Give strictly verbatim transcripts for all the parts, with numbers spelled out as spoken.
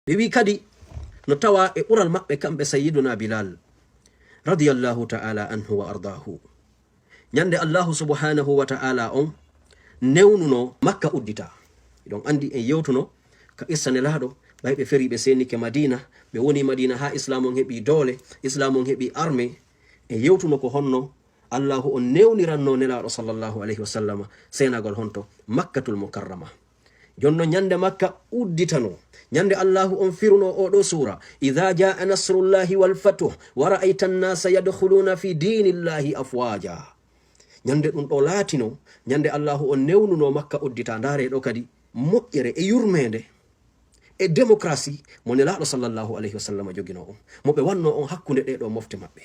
Ɓe wi kadi no tawa e ɓural maɓɓe kamɓe Sayyiduna Bilal, radiyallahu ta'ala anhu wa ardaahu. Ñande Allahu subhanahu wa ta'ala on newnuno Makka uddita. Hiɗon andi en yewtuno ka qissa Nelaaɗo, ɓay ɓe feri ɓe seenike Madina, ɓe woni Madina haa Islaam on heɓi doole, Islaam on heɓi armée. En yewtuno ko honno Allahu on newniranno Nelaaɗo sallallahu alayhi wa sallama seenagol honto Makkatul Mukarrama. Jonno ñande Makka udditano, ñande Allahu on firuno oo ɗoo suura, "Idha jaa nasrullahi wal fatuh, wa ra'ayta an-nasa yadkhuluna fi dinillahi afwaja." Ñande ɗum ɗoo laatino, ñande Allahu on newnuno Makka uddita. Ndaare ɗoo kadi moƴƴere e yurmeende e démocratie mo Nelaaɗo sallallahu alayhi wa sallam joginoo on, mo ɓe wannoo on hakkunde ɗee ɗoo mofte maɓɓe.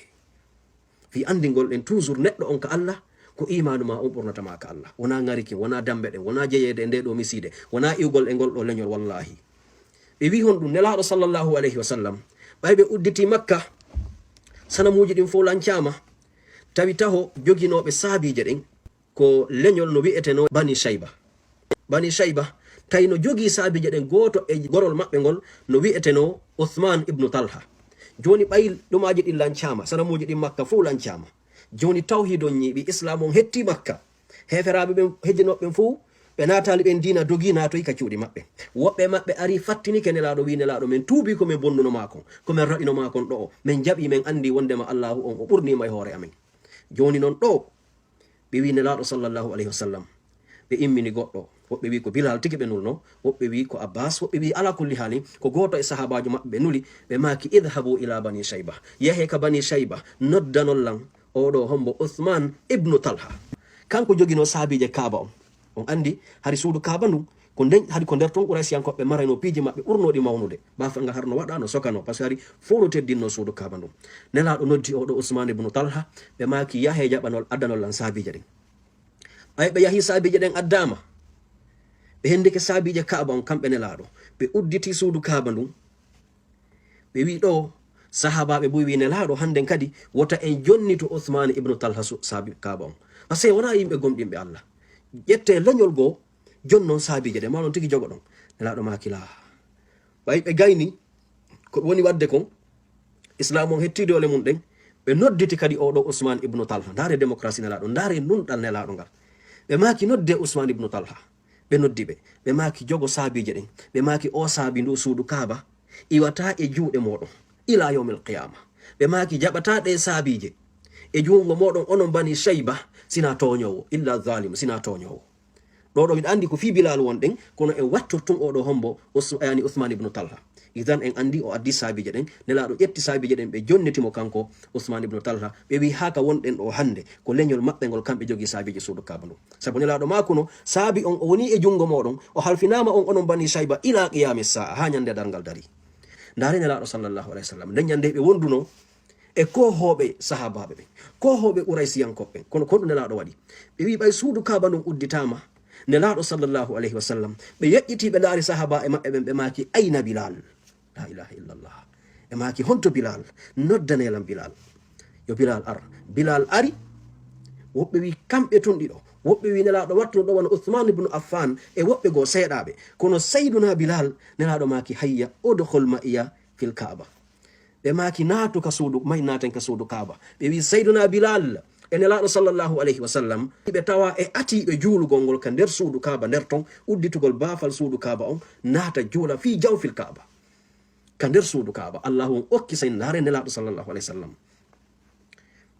Fii anndingol ɗen toujours neɗɗo on ka Allah, ko iimaanu maa on ɓurnata maa ka Allah. Wonaa ŋari kin, wonaa dammbe ɗen, wonaa jeyeede e ndee ɗoo misiide, wonaa iwgol e ngol ɗoo leñol, wallaahi. Ɓe wi honɗum Nelaaɗo sallallahu alayhi wa sallam, ɓay ɓe udditii Makka, sanamuuji ɗin fow lancaama, tawi taho joginooɓe saabiije ɗen ko leñol no wi'etenoo Bani Shayba. Bani Shayba, tawi no jogii saabiije ɗen, gooto e gorol maɓɓe ngol no wi'etenoo Uthman ibnu Talha. Jooni ɓay ɗumaaji ɗin lancaama, sanamuuji ɗin Makka fow lancaama. Jooni tawhiid on ñiiɓi, Islaam on hetti Makka. Heeferaaɓe ɓen hejjinooɓe ɓen fow, ɓe naataali ɓen diina, dogii naatoyi ka cuuɗi maɓɓe. Woɓɓe maɓɓe arii fattinike Nelaaɗo, wi, "Nelaaɗo, men tuubii ko men bonnuno maa kon, ko men raɗino maa kon ɗo'o. Men jaɓii, men anndii wonndema Allaahu on o ɓurniima e hoore amen." Jooni non ɗoo, ɓe wi Nelaaɗo sallallahu alayhi wa sallam, ɓe immini goɗɗo. Woɓɓe wi ko Bilal tigi ɓe nulno, woɓɓe wi ko Abbas, woɓɓe wi ala kulli haalin ko gooto e sahaabaajo maɓɓe ɓe nuli, ɓe maaki, "Idhabu ila Bani Shayba." Yahee ka Bani Shayba, noddanon lan oo ɗoo hombo Uthman ibnu Talha. Kanko joginoo saabiije Kaaba on. On anndi, hari suudu Kaaba ndun, ko nden, hari ko nder ton Quraysiyankooɓe maraynoo piiji maɓɓe ɓurnooɗi mawnude. Baafal ngal har no waɗaa, no sokanoo, parce que hari fow no teddinnoo suudu Kaaba ndun. Nelaaɗo noddi oo ɗoo Usmaan ibnu Talha, ɓe maaki, "Yahee jaɓanol, addanol lan saabiije ɗen." Ɓay ɓe yahii saabiije ɗen addaama, ɓe hendike saabiije Kaaba on kamɓe Nelaaɗo, ɓe udditii suudu Kaaba ndun. Ɓe wi ɗoo, sahaabaaɓe buy wi Nelaaɗo, hannden kadi wota en jonnitu Usmaan ibnu Talha su-, saabi Kaaba on. Parce que wonaa yimɓe gomɗinɓe Allah. Ƴettee leñol goo, jonnon saabiije ɗen, maa non tigi jogoɗon. Nelaaɗo maaki laa. Ɓay ɓe gayni ko woni waɗde kon, Islaam on hetti doole mun ɗen, ɓe nodditi kadi oo ɗoo Usmaan ibnu Talha. Ndaare démocratie Nelaaɗo, ndaare nunɗal Nelaaɗo ngal. Ɓe maaki, "Noddee Usmaan ibnu Talha." Ɓe noddi ɓe. Ɓe maaki, "Jogo saabiije ɗen." Ɓe maaki, "Oo saabi nduu suudu Kaaba iwataa e juuɗe mooɗon ilaa yawmil qiyaama." Ɓe maaki, "Jaɓataa ɗee saabiije e juungo mooɗon onon Bani Shayba, sinaa tooñoowo, illa zaalim, sinaa tooñoowo." Ɗoo ɗoo miɗo anndi ko fii Bilal wonɗen, kono en wattor tun oo ɗoo hombo Us-, yani Usmaan ibnu Talha. Idan en anndi o addi saabiije ɗen, Nelaaɗo ƴetti saabiije ɗen, ɓe jonniti mo kanko Usmaan ibnu Talha. Ɓe wi, "Haa ka wonɗen ɗoo hannde, ko leñol maɓɓe ngol, kamɓe jogii saabiije suudu Kaaba ndun." Sabu Nelaaɗo maakuno, "Saabi on o wonii e junngo mooɗon, o halfinaama on onon Bani Shayba ilaa qiyaami saa'a, haa ñande darngal darii." Ndaare Nelaaɗo sallallahu alayhi wa sallam, nden ñande ɓe wondunoo e koohooɓe sahaabaaɓe ɓen, koohooɓe Quraysiyankooɓe ɓen. Kono ko honɗum Nelaaɗo waɗi? Ɓe wi, "Ɓay suudu Kaaba ndun udditaama." Nelaaɗo sallallahu alayhi wa sallam, ɓe yeƴƴitii, ɓe ndaari sahaabaaɓe maɓɓe ɓen, ɓe maaki, "Ayna Bilal?" La ilaha illallah. Ɓe maaki, "Honto Bilal? Noddanee lan Bilal." Yo Bilal ar. Bilal ari. Woɓɓe wi kamɓe tun ɗiɗo. Woɓɓe wi Nelaaɗo wattuno ɗoo wano Uthman ibnu Affan e woɓɓe goo seeɗaaɓe. Kono Sayyiduna Bilal, Nelaaɗo maaki, "Hayya, udkhul ma'iya fil Kaaba." Ɓe maaki, "Naatu ka suudu, may naaten ka suudu Kaaba." Ɓe wi, "Sayyiduna Bilal e Nelaaɗo sallallahu alayhi wa sallam, ɓe tawa e atiiɓe juulugol ngol ka nder suudu Kaaba nder ton, udditugol baafal suudu Kaaba on, naata juula fii jawfil Kaaba." Ka nder suudu Kaaba, Allahu on okki sey ndaare Nelaaɗo sallallahu alayhi wa sallam.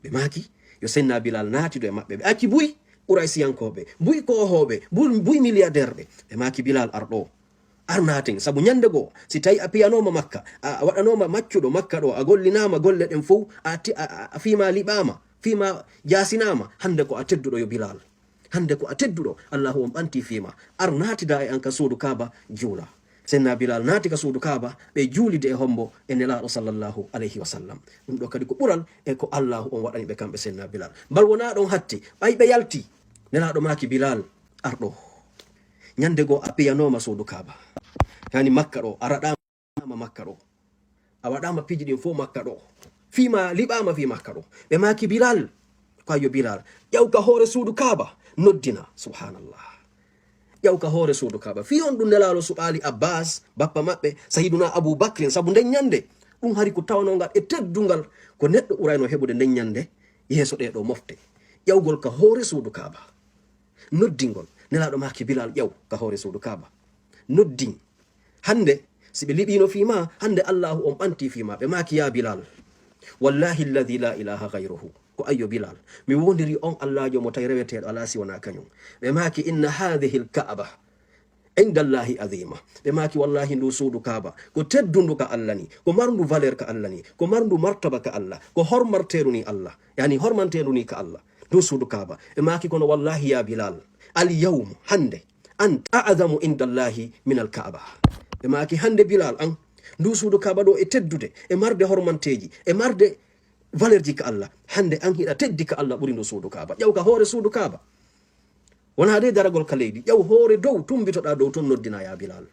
Ɓe maaki, yo Seydina Bilal naatido e maɓɓe. Ɓe acci buy Quraysiyankooɓe, buy koohooɓe, buy, buy milliardaire ɓe. Ɓe maaki, "Bilal, ar ɗoo. Ar naaten." Sabu ñande goo, si tawi a piyanooma Makka, a, a waɗanooma maccuɗo Makka ɗoo, a gollinaama golle ɗen fow, a ti-, a, a, a fiima liɓaama, fiima jaasinaama, hannde ko a tedduɗo yo Bilal. Hannde ko a tedduɗo, Allahu on ɓantii fiima. Ar naatida e an ka suudu Kaaba, juula. Seydina Bilal naati ka suudu Kaaba, ɓe juulidi e hombo e Nelaaɗo sallallahu alayhi wa sallam. Ɗum ɗoo kadi ko ɓural e ko Allahu on waɗani ɓe kamɓe Seydina Bilal. Bal wonaa ɗon hatti, ɓay ɓe yalti, Nelaaɗo maaki, "Bilal, ar ɗoo. Ñande goo a piyanooma suudu Kaaba. Yani Makka ɗoo, a raɗaama Makka ɗoo. A waɗaama piiji ɗin fow Makka ɗoo. Fiima liɓaama fii Makka ɗoo." Ɓe maaki, "Bilal, ko ayyo Bilal, ƴaw ka hoore suudu Kaaba, noddina." Subhanallah. Ƴaw ka hoore suudu Kaaba. Fii honɗun Nelaaɗo suɓaali Abbaas, bappa maɓɓe, Sayyiduna Abu Bakrin, sabu nden ɲande, ɗun hari ko tawanoo ngal e teddungal, ko neɗɗo ɓurayno heɓude nden ɲande yeeso ɗee ɗoo mofte. Ƴawgol ka hoore suudu Kaaba. Noddingol. Nelaaɗo maaki Bilal, ƴaw ka hoore suudu Kaaba. Noddin. Hande, si ɓe liɓiino fii maa, hande Allaahu on ɓantii fii maa. Ɓe maaki, yaa Bilal, wallahi alladhi la ilaha ghayruhu. Ko ayyo Bilal, mi woondirii on Allaajo mo tawi reweteeɗo alaa si wonaa kaɲun. Ɓe maaki, inna hadhihi al-Ka'aba inda Allahi azima. Ɓe maaki, wallahi, ndu suudu Kaaba, ko teddundu ka Alla ni, ko marndu valeur ka Alla ni, ko marndu martaba ka Alla, ko hormarteeru ni Alla, yani hormanteeru ni ka Alla, ndu suudu Kaaba. Ɓe maaki, kono wallahi, yaa Bilal, al yawm, hande, anta a'zamu inda Allahi min al Kaaba. Ɓe maaki, hande Bilal an, ndu suudu Kaaba ɗoo e teddude, e marde hormanteeji, e marde valeur ji ka Alla, hande an hiɗa teddi ka Alla ɓuri ndu suudu Kaaba. Ƴaw ka hoore suudu Kaaba. Wonaa de daragol ka leydi, ƴaw hoore dow, tumbitoɗaa dow ton noddinaa yaa Bilal.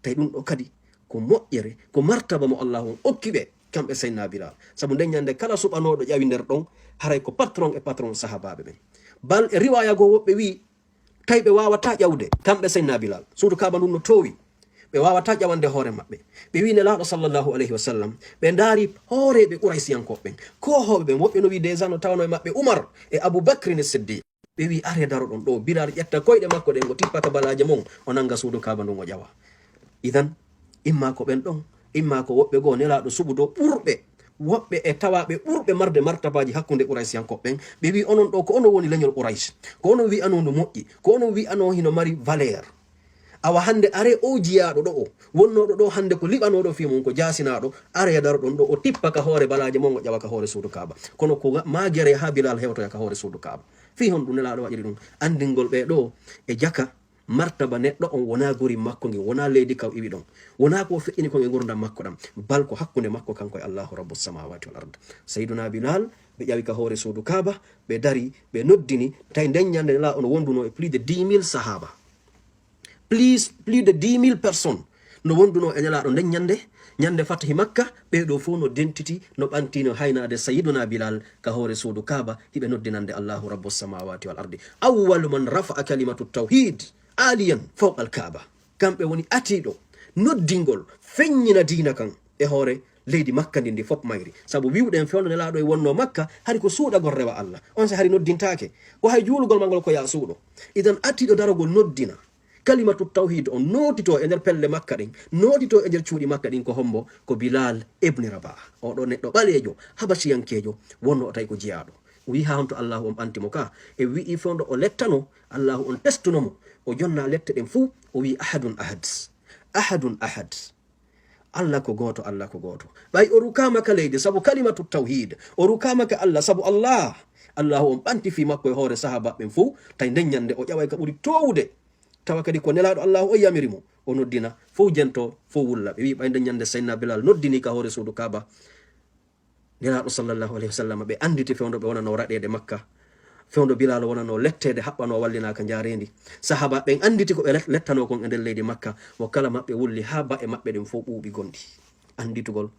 Tawi ɗun ɗoo kadi ko moƴƴere, ko martaba mo Allaahu on okki ɓe, kamɓe Sayyidina Bilal. Sabu nden ɲande kala suɓanooɗo ƴawi nder ɗon, haray ko patron e patron sahaabaaɓe ɓen. Bal e riwaaya goo woɓɓe wi'i, tawi ɓe waawataa ƴawde, kamɓe Sayyidina Bilal. Suudu Kaaba ndun no toowi. Ɓe waawataa ƴawande hoore maɓɓe. Ɓe wi'i Nelaaɗo sallallahu alayhi wa sallam, ɓe ndaari hooreeɓe Quraysiyankooɓe ɓen. Koohooɓe ɓen, woɓɓe no wi'i déjà no tawanoo e maɓɓe Umar e Abu Bakrin Siddiq. Ɓe wi'i, aree daroɗon ɗoo, Bilal ƴetta koyɗe makko ɗen, o tippa ka balaaje mon, o nanga suudu Kaaba ndun o ƴawa. Idan, imma ko ɓen ɗon, imma ko woɓɓe goo Nelaaɗo suɓuɗo ɓurɓe, woɓɓe e tawaaɓe ɓurɓe marde martabaaji hakkunde Quraysiyankooɓe ɓen, ɓe wi'i, onon ɗoo, ko onon woni leɲol Quraysh, ko onon wi'anoo ndu moƴƴi, ko onon wi'anoo hino mari valeur. Awa hande aree oo jiyaaɗo ɗoo, wonnooɗo ɗoo hande ko liɓanooɗo fii mun, ko jaasinaaɗo, aree daroɗon ɗoo, o tippa ka hoore balaaje mon, o ƴawa ka hoore suudu Kaaba. Kono ko maagere haa Bilal hewtoya ka hoore suudu Kaaba. Fii honɗun Nelaaɗo waɗiri ɗun? Anndingol ɓee ɗoo e jaka martaba neɗɗo on, wonaa guri makko ngin, wonaa leydi ka o iwi ɗon, wonaa ko o feƴƴini kon e ngurndan makko ɗan, bal ko hakkunde makko kanko e Allaahu Rabbu Samawati wal Ard. Sayyiduna Bilal, ɓe ƴawi ka hoore suudu Kaaba, ɓe dari, ɓe noddini, tawi nden ɲande Nelaaɗo no wondunoo e plus de dix mille sahaaba. Plus, plus de dix mille personnes no wondunoo e Nelaaɗo nden ɲande, ɲande fatahi Makka, ɓee ɗoo fow no dentiti, no ɓanti, no haynaade Sayyiduna Bilal ka hoore suudu Kaaba, hiɓe noddinande Allaahu Rabbu Samawati wal Ardi. Awwalu man rafa'a kalimatu tawhid aliyan fawqa al Kaaba. Kamɓe woni atiiɗo noddingol feɲɲina diina kan e hoore leydi Makka ndin, ndi fow mayri. Sabu wi'uɗen fewndo Nelaaɗo e wonnoo Makka, hari ko suuɗagol rewa Alla. Onsay hari noddintaake. Ko hay juulugol maa ngol ko yaa suuɗo. Idan atiiɗo daragol noddina kalimatu tawhid on, nootitoo e nder pelle Makka ɗen, nootitoo e nder cuuɗi Makka ɗin, ko hombo? Ko Bilal ibn Rabah. Oo ɗoo neɗɗo ɓaleejo, habashiyankeejo, wonnoo o tawi ko jiyaaɗo. O wi'i, haa honto Allaahu on ɓanti mo ka? E wi'i fewndo o lettano, Allaahu on testuno mo, o jonna lette ɗen fow, o wi'i, ahadun ahad. Ahadun ahad. Alla ko gooto, Alla ko gooto. Ɓay o rukaama ka leydi sabu kalimatu tawhid, o rukaama ka Alla sabu Allah. Allaahu on ɓanti fii makko e hoore sahaabaaɓe ɓen fow, tawi nden ɲande o ƴaway ka ɓuri toowude. Tawa kadi ko Nelaaɗo Allaahu on yamiri mo, o noddina, fow jento, fow wulla. Ɓe wi'i ɓay nden ɲande Sayyidina Bilal noddini ka hoore suudu Kaaba, Nelaaɗo sallallahu alayhi wa sallam, ɓe annditi fewndo ɓe wonanoo raɗeede Makka, fewndo Bilal wonanoo letteede, haɓɓanoo, wallinaaka njaareendi. Sahaaba ɓen annditi ko ɓe let-, lettanoo kon e nder leydi Makka, mo kala maɓɓe wulli haa ba'e maɓɓe ɗen fow ɓuuɓi gonɗi. Annditugol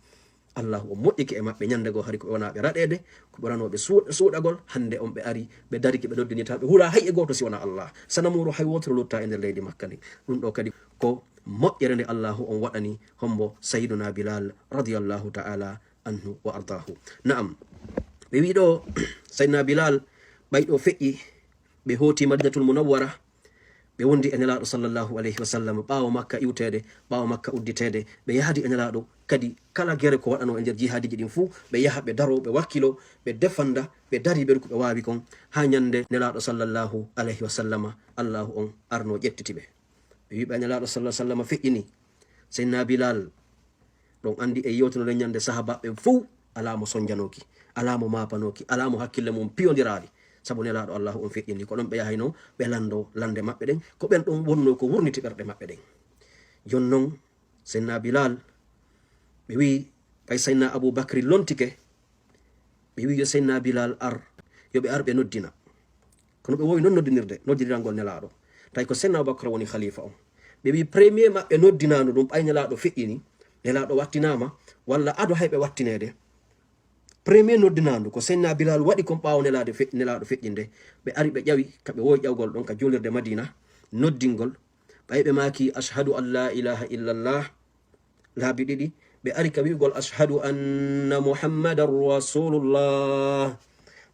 Allaahu on moƴƴike e maɓɓe, ɲande goo hari ko ɓe wonaa ɓe raɗeede, ko ɓe wonanoo ɓe suu-, suuɗagol, hande on ɓe ari, ɓe darike, ɓe noddinitaa, ɓe hulaa hay e gooto si wonaa Allah. Sanamuuru hay wootoro luttaa e nder leydi Makka ndin. Ɗun ɗoo kadi ko moƴƴere nde Allaahu on waɗani hombo Sayyiduna Bilal radiyallahu ta'ala anhu wa ardaahu. Na'am, ɓe wi'i ɗoo, Sayyidina Bilal, ɓay ɗoo feƴƴi, ɓe hooti Madinatul Munawwara, ɓe wondi e Nelaaɗo sallallahu alayhi wa sallam, ɓaawo Makka iwteede, ɓaawo Makka udditeede, ɓe yahdi e Nelaaɗo. Kadi kala gere ko waɗanoo e nder jihaadiiji ɗin fow, ɓe yaha, ɓe daroo, ɓe wakkiloo, ɓe defanda, ɓe dari ɓe ko ɓe waawi kon, haa ɲande Nelaaɗo sallallahu alayhi wa sallama, Allaahu on arnoo ƴettiti ɓe. Ɓe wi'i ɓay Nelaaɗo sallallahu alayhi wa sallama feƴƴini, Sayyidina Bilal, ɗon anndi e yewtude nden ɲande sahaabaaɓe ɓen fow, alaa mo sonjanooki, alaa mo maapanooki, alaa mo hakkille mun piyondiraali. Sabu Nelaaɗo Allaahu on feƴƴini, ko ɗon ɓe yahaynoo, ɓe lanndoo lannde maɓɓe ɗen, ko ɓen ɗon wonnoo ko wurniti ɓerɗe maɓɓe ɗen. Jon non, Sayyidina Bilal, ɓe wi'i, ɓay Sayyidina Abu Bakri lontike, ɓe wi'i yo Sayyidina Bilal ar, yo ɓe ar ɓe noddina. Kono ɓe woowi non noddinirde, noddirirangol Nelaaɗo. Tawi ko Sayyidina Abubakar woni khalifa on. Ɓe wi'i premier maɓɓe noddinaandu ndun, ɓay Nelaaɗo feƴƴini, Nelaaɗo wattinaama, walla ado hay ɓe wattineede. Premier noddinaandu ko Sayyidina Bilal waɗi kon ɓaawo Nelaaɗo fe-, Nelaaɗo feƴƴinde. Ɓe ari ɓe ƴawi, ka ɓe woowi ƴawgol ɗon ka juulirde Madina. noddingol. Ɓay ɓe maaki, "Ashhadu an la ilaha illallah," laabi ɗiɗi, ɓe ari ka wi'ugol, "Ashhadu anna Muhammadan Rasulullah."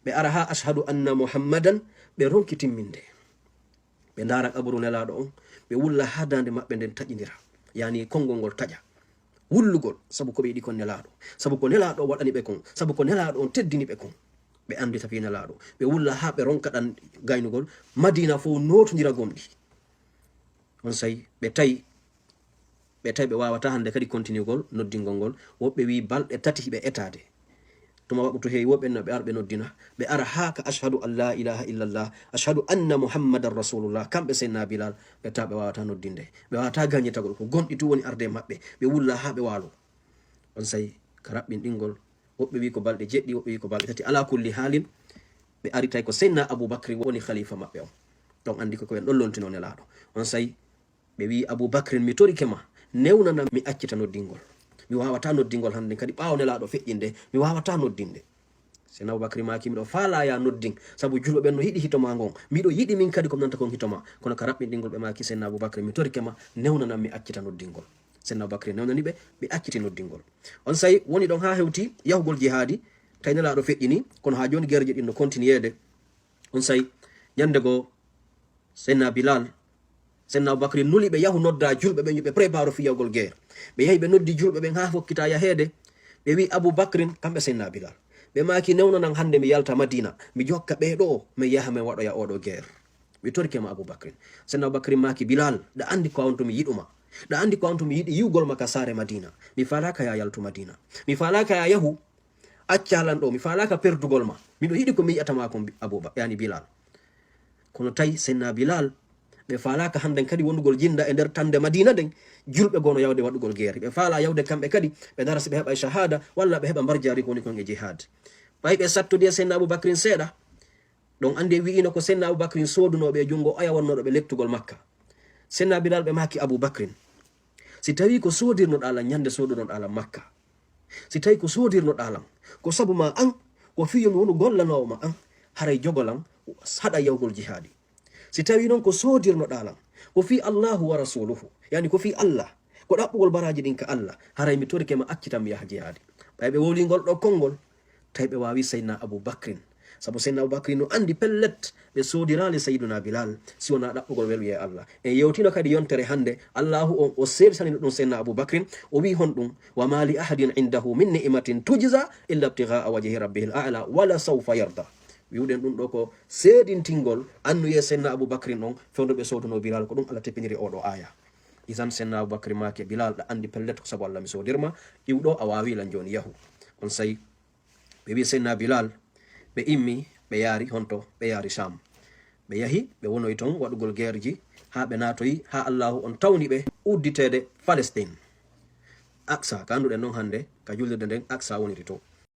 Ɓe ara haa "Ashhadu anna Muhammadan," ɓe ronki timminde. Ɓe ndaara qaburu Nelaaɗo on, ɓe wulla haa daande maɓɓe nden taƴindira, yani konngol ngol taƴa. Wullugol, sabu ko ɓe yiɗi kon Nelaaɗo, sabu ko Nelaaɗo waɗani ɓe kon, sabu ko Nelaaɗo on teddini ɓe kon. Ɓe anndita fii Nelaaɗo, ɓe wulla haa ɓe ronka ɗan gaynugol, Madiina fow nootondira gomɗi. Onsay ɓe tawi, ɓe tawi ɓe waawataa hannde kadi kontinugol noddingol ngol. Woɓɓe wi'i balɗe tati hiɓe etaade. Tuma waɓɓutu heewi, woɓɓe no ɓe ar ɓe noddina, ɓe ara haa ka "Ashhadu an la ilaha illallah, ashhadu anna Muhammadan Rasulullah," kamɓe Seydina Bilal, ɓe tawa ɓe waawataa noddinde. Ɓe waawataa gañitagol, ko gomɗi tun woni arde e maɓɓe. Ɓe wulla haa ɓe waalo. Onsay ka raɓɓinɗingol, woɓɓe wi'i ko balɗe jeɗɗi, woɓɓe wi'i ko balɗe tati. Alaa kulli haalin, ɓe ari tawi ko Seydina Abu Bakri woni khalifa maɓɓe on. Ɗon anndi ko ko ɓen ɗon lontino Nelaaɗo. Onsay ɓe wi'i, "Abu Bakrin, mi torike ma, newnanam mi accita noddingol. Mi waawataa noddingol hannde kadi, ɓaawo Nelaaɗo feƴƴinde, mi waawataa noddinde." Seydina Abu Bakri maaki, "Miɗo faalaa ya noddin, sabu julɓe ɓen no yiɗi hito maa ngon. Miɗo yiɗi min kadi ko mi nanta kon hito maa." Kono ka raɓɓinɗingol ɓe maaki, "Seydina Abu Bakri, mi torike ma, newnanam mi accita noddingol." Seydina Abu Bakri newnani ɓe, ɓe acciti noddingol. Onsay woni ɗon haa hewti yahugol jihaadi, tawi Nelaaɗo feƴƴini, kono haa jooni gerje ɗin no kontinuyeede. Onsay ñande goo, Seydina Bilal, Seydina Abu Bakri nuli ɓe yahu nodda julɓe ɓen, yo ɓe prépare fii yahugol guerre. Ɓe yahi ɓe noddi julɓe ɓen haa fokkitaa yaheede. Ɓe wi'i Abu Bakrin, kamɓe Seydina Bilal. Ɓe maaki, "Newnanan hannde mi yalta Madiina, mi jokka ɓee ɗoo, mi yaha mi waɗoya oo ɗoo guerre. Mi torike ma Abu Bakrin." Seydina Abu Bakrin maaki, "Bilal, ɗa anndi ko on to mi yiɗu ma. Ɗa anndi ko on to mi yiɗi yi'ugol ma ka saare Madiina. Mi faalaaka ya yaltu Madiina. Mi faalaaka ya yahu. Accaa lan ɗoo, mi faalaaka perdugol ma. Miɗo yiɗi ko mi yi'ata ma kon, Bi-, Abu Ba-, yani Bilal." Kono tawi Seydina Bilal, ɓe faalaaka hannden kadi wonugol jinnda e nder tannde Madiina nden, julɓe goo no yawde waɗugol geeri. Ɓe faalaa yawde kamɓe kadi, ɓe ndara si ɓe heɓay shahada, walla ɓe heɓa mbarjaari ko woni kon e jihaad. Ɓay ɓe sattodi e Seydina Abu Bakrin seeɗa, ɗon anndi en wi'ino ko Seydina Abu Bakrin soodunoo ɓe e junngo oya wonnooɗo ɓe lettugol Makka. Seydina Bilal ɓe maaki Abu Bakrin, "Si tawii ko soodirnoɗaa lan ñande soodunoɗaa lan Makka, si tawii ko soodirnoɗaa lan ko sabu maa an, ko fii yo mi wonu gollanoowo ma an, haray jogo lan, haɗa yahugol jihaadi. Si tawii non ko soodirnoɗaa lan ko fii Allaahu wa rasuluhu, yani ko fii Allah, ko ɗaɓɓugol baraaji ɗin ka Allah, haray mi torike ma, accitan mi yaha jihaadi." Ɓay ɓe wowlii ngol ɗoo konngol, tawi ɓe waawi Seydina Abu Bakrin. Sabu Seydina Abu Bakrin no anndi pellet ɓe soodiraali Seydina Bilal si wonaa ɗaɓɓugol weluyee Allah. En yewtino kadi yontere hannde, Allaahu on o seeditanino ɗum Seydina Abu Bakrin, o wi'i honɗum, "Wa ma li ahadin indahu min ni'matin tujza illa ibtigha'a wajhi rabbihil a'la wa la sawfa yarda." Wi'uɗen ɗum ɗoo ko seedintingol annuyee Seydina Abu Bakrin on fewndo ɓe soodunoo Bilal, ko ɗum Allah tepiniri oo ɗoo aaya. Isan Seydina Abu Bakri maaki, "Bilal, ɗa anndi pellet ko sabu Allah mi soodirma, iw ɗoo a waawi lan jooni yahu." Onsay ɓe wi'i Seydina Bilal, ɓe immi, ɓe yaari honto, ɓe yaari Sham. Ɓe yahi, ɓe wonoyi ton waɗugol geerji, haa ɓe naatoyi, haa Allaahu on tawni ɓe udditeede Palestine. Aqsa, ka annduɗen non hannde, ka juulirde nden, Aqsa woniri to.